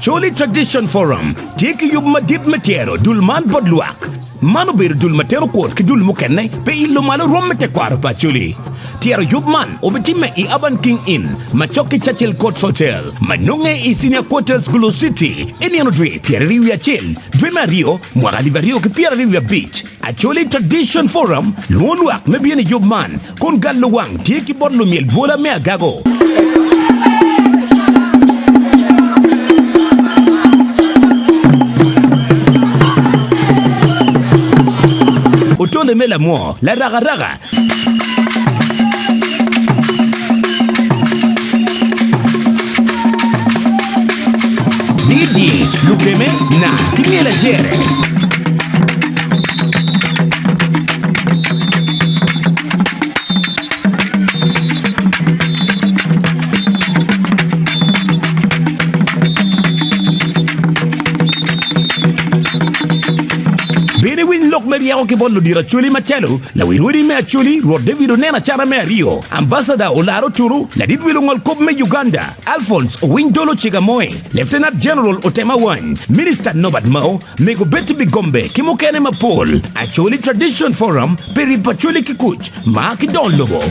Acholi Tradition Forum tye ki yub madit me tyero dul man bot lwak. Man obedo dul ma tero kwot ki dul mukene pi ilo malo rwom me tekwaro pa Acholi. Tyero yub man obitimme i Urban King Inn ma cok ki Churchill Courts Hotel ma nonge i Senior Quarters Gulu City i nino dwe 21 dwe me aryo mwaka 2025. Acholi Tradition Forum lwongo lwak me bino i yub man kun galo wang tye ki bot lumyel bwola me agago. Otole me lamwo, larakaraka. Didi, lukeme, na, ki myel ajere. Bed iwiny lok me ryeko ki bot ludito Acholi macalo, Lawil odi me Acholi, Rwot David Oneno Acana me Aryo, Ambasada Olara Oturu, Ladit wil ongol kop me Uganda, Alphonse Owiny Dolo Cigamoe, Lieutenant General Otema Wany, Minista Norbert Mao, Mego Betty Bigombe ki mukene mapol. Acholi Tradition Forum pi ribo Acholi ki kuc ma ki dongo lobo.